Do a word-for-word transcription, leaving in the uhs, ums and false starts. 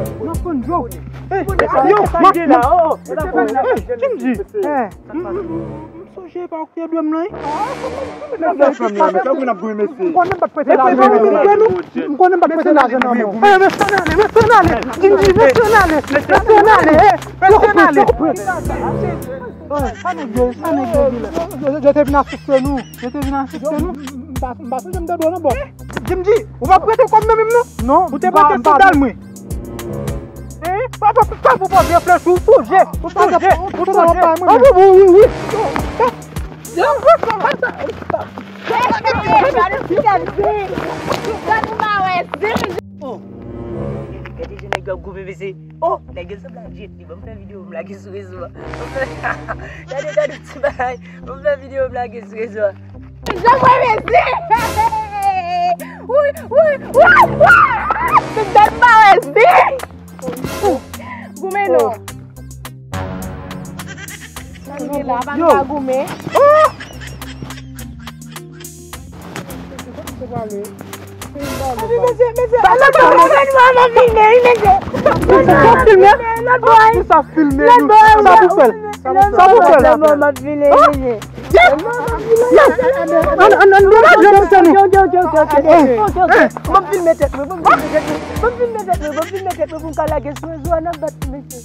N ap konn jwe. Yo, m ap, m ap, Jimji. M sonje pa ou ki te dwe m nan, wi. Mwen konnen m pa t prete lajan nan men w. M konnen m pa t prete lajan nan men w. Mesye, ann ale, mesye, ann ale. Jimji, mesye, ann ale. Mesye, ann ale. Mesye, ann ale. Sa nèg yo, sa nèg yo di la. Yo te vin asiste nou. Yo te vin asiste nou. M pa sonje m te dwe w non, bòs. Jimji, ou pa prete kòb nan men m non? Non. Ou te prete sandal mwen. Hein? Pa, pa, pa, pa, pa, pa, reflechi, ou sonje, ou sonje, ou sonje. Ah, wi, wi, wi, wi. Oh, gade jan nèg yo ap goumen, mesye. Oh, nèg yo sanble ak Jet Li. Ban m fè videyo m lage sou rezo a. Ban m fè, gade, gade ti bagay. Ban m fè videyo m lage sou rezo a. Jan mwen mezi! Wi, wi, wi, wi! Tout dat pa wè zi! Goumen non. Sa nou gen la, pa nou pa goumen. Sa filme, wi, mesye. Sa filme, wi. Sa pou fè l. Sa pou fè l. Sa filme, wi, mesye. An, an, an degaje, mesye, nou. M ap filme tèt mwen, m ap filme tèt mwen, m ap filme tèt mwen, m ap filme tèt mwen pou m ka lage sou rezo a, n ap bat, mesye.